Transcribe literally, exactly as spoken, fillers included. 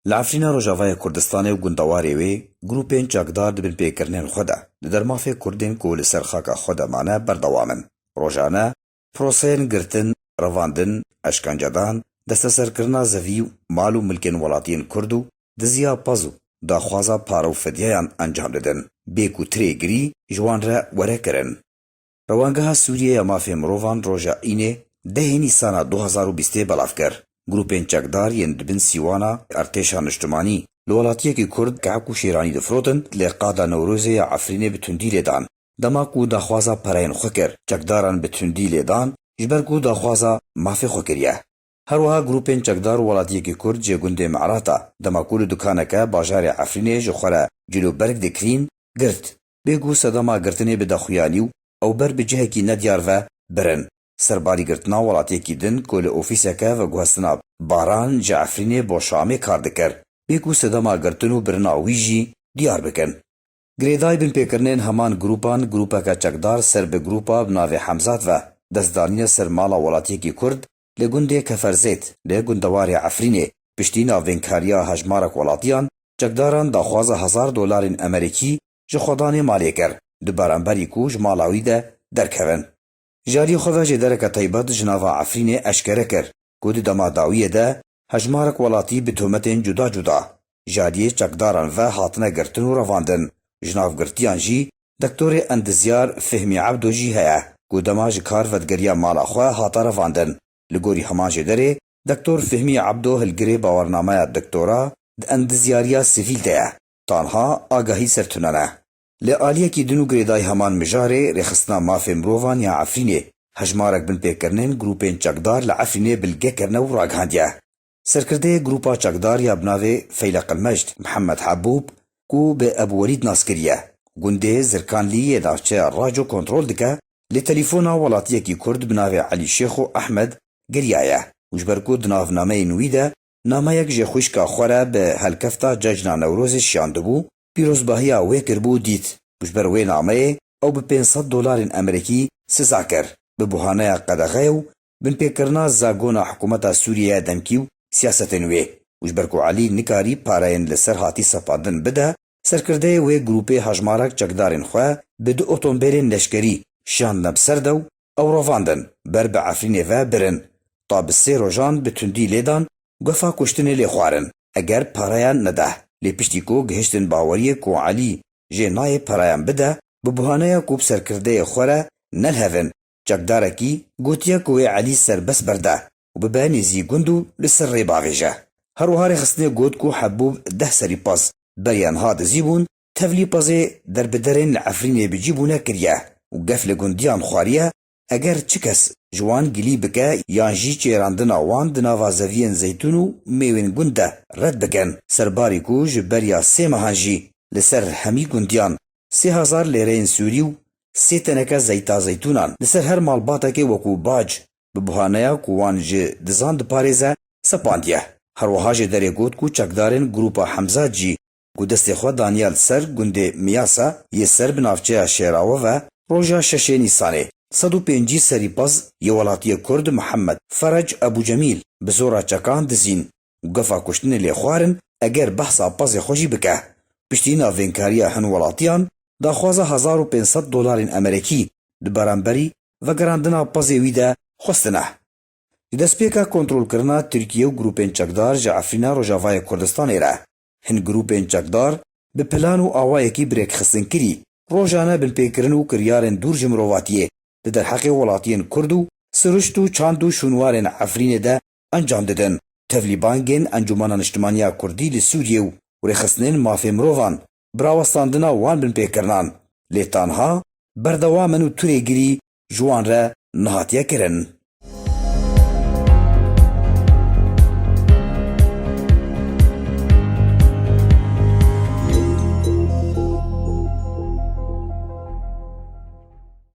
Li Efrîna Rojavayê Kurdistanê û gundewarê wê, grûpên çekdar di binpêkirinên xwe de li dermafê Kurdên ku li ser xaka xwe de mane berdewam in. Rojane proseyên girtin, revandin, eşkencedan, desteserkirina zevî û mal û milkên welatiyên Kurd û diziya pez û daxwaza pare û fidyeyan encam didin, bê ku tirê girî ji wan re were kirin. Rewangeha Sûriyê ya Mafê Mirovan roja Înê dehê Nîsana du hazar û bîstê belav kir. Grûpên çekdar yên di bin sîwana Ertêşa Niştimanî li welatiyekî Kurd kehek û şêranî difirotin, lê qada Newrozê ya Efrînê bi tundî lê dan. Dema ku daxwaza pereyên xwe kir, çekdaran bi tundî lê dan, ji ber ku daxwaza mafê xwe kiriye. Her wiha grûpên çekdar û welatiyekî Kurd jê gundê Me'rata, dema ku li dukaneke bajarê Efrînê ji xwe re cil û berg dikirîn, girt. Bê ku sedema girtinê bide xuyanî û ew ber bi cihekî nediyar ve birin. Serbarî girtina welatiyekî din ku li ofîseke veguhestina baran ji Efrînê bo Şamê kar dikir. Bê ku sedema girtin û birina wî jî diyar bikin. Girêdayî binpêkirinên heman grûpan, grûpeke çekdar ser bi grûpa bi navê Hemzat ve destdanîne ser mala welatiyekî Kurd li gundê Keferzêt li gundewarê Efrînê, piştî navbênkariya hejmarek welatiyan, çekdaran daxwaza hezar dolarên Emerîkî ji xwedanê malê kir, di beramberî ku ji mala wî de derkevin. Ji aliyê xwe ve jêdereke taybet ji nava Efrînê eşkere kir ku di dema dawiyê de hejmarek welatî bi tometên cuda cuda ji aliyê çekdaran ve hatine girtin û revandin. Ji nav girtiyan jî doktorê endizyar Fehmî Ebdo jî heye ku dema ji kar vedigeriya mala xwe hate revandin. Li gorî heman jêderê, doktor Fehmî Ebdo hilgirê bawernameya doktora di endizyariya sivîl de ye. Tanha agahî ser tune ne. Li aliyekî din û girêdayî heman mijarê, Rêxistina Mafê Mirovan ya Efrînê hejmarek binpêkirinên grûpên çekdar li Efrînê bilge kirine û ragihandiye. Serkirdeyê grûpa çekdar ya bi navê Feyleq el Mejd, Mihemed Hebûb, ku bi Ebu Welîd nas kiriye, gundê Zirkanlî yê navçeya Raco kontrol dike, li telefona welatiyekî Kurd bi navê Elî Şêxo Ehmed geriyaye û ji ber ku di navnameyên wî de nameyek ji xwişka xwe re bi helkefta Cejna Newrozê şiyandibû, pîrozbahiya wê kiribû û dît. Û ji ber wê nameyê ew bi pênc sed dolarên Emerîkî siza kir, bi buhaneya qedexeyê û binpêkirina zagona hikûmeta Sûriyeyê demkî û siyasetên wê. Û ji ber ku Elî nikarî pareyên li ser hatî sepandin bide, serkirdeyê wê grûpê hejmarek çekdarên xwe bi du otombêlên leşkerî şiyandine bi ser de û ew revandin ber bi Efrînê ve birin. Ta bi sê rojan bi tundî lê dan, gefa kuştinê lê xwarin, eger pareyan nede. Lê piştî ku gihiştin baweriyê ku Elî jê nayê pareyan bide, bi buhaneya ku bi serkirdeyê xwe re nelhevin, çekdarekî gotiye ku wê Elî serbest berde û bibe nêzî gund û li ser rê bavêje. Her wiha rêxistinê got ku Hebûb deh serî pez beriya niha dizî bûn, tevlî pezê derbiderên li Efrînê bi cî bûne kiriye û gef li gundiyan xwariye, eger çi kes ji wan gilî bike yan jî çêrandina wan di nava zeviyên zeytûn û mêwên gund de red bikin. Serbarî ku ji beriya sê mehan jî li ser hemî gundiyan sê hezar lêreyên Sûrî û sê teneke zeyta zeytûnan li ser her malbatekê wekû bac, bi buhaneya ku wan ji dizan diparêze, sepandiye. Her wiha jêderê got ku çekdarên grûpa Hemzat jî ku destê xwe daniye li ser gundê Miyasa yê ser bi navçeya Şêrawe ve, roja şeşê Nîsanê sed û pêncî serîpez yê welatiyê Kurd Mihemed Ferec Ebû Cemîl bi zora çekan dizîn û gefa kuştinê lê xwarin, eger behsa pezê xwe jî bike. Piştî navbênkariya hin welatiyan, daxwaza hezar û pênc sed dolarên Emerîkî di beramberî vegerandina pezê wî de xwestine. Ji destpêka kontrolkirina Tirkiye û grûpên çekdar ji Efrîna Rojavayê Kurdistanê re, hin grûpên çekdar bi plan û awayekî bi rêkxistinkirî rojane binpêkirin û kiryarên dûr ji mirovatiyê di derheqê welatiyên Kurd û siruşt û çand û şûnwarên Efrînê de encam didin. Tevlî bangên Encûmena Niştimaniya Kurdî li Sûriyê û rêxistinên mafê mirovan bi rawestandina wan binpêkirinan, lê tanha berdewam in û turê girî ji wan re nehatiye kirin.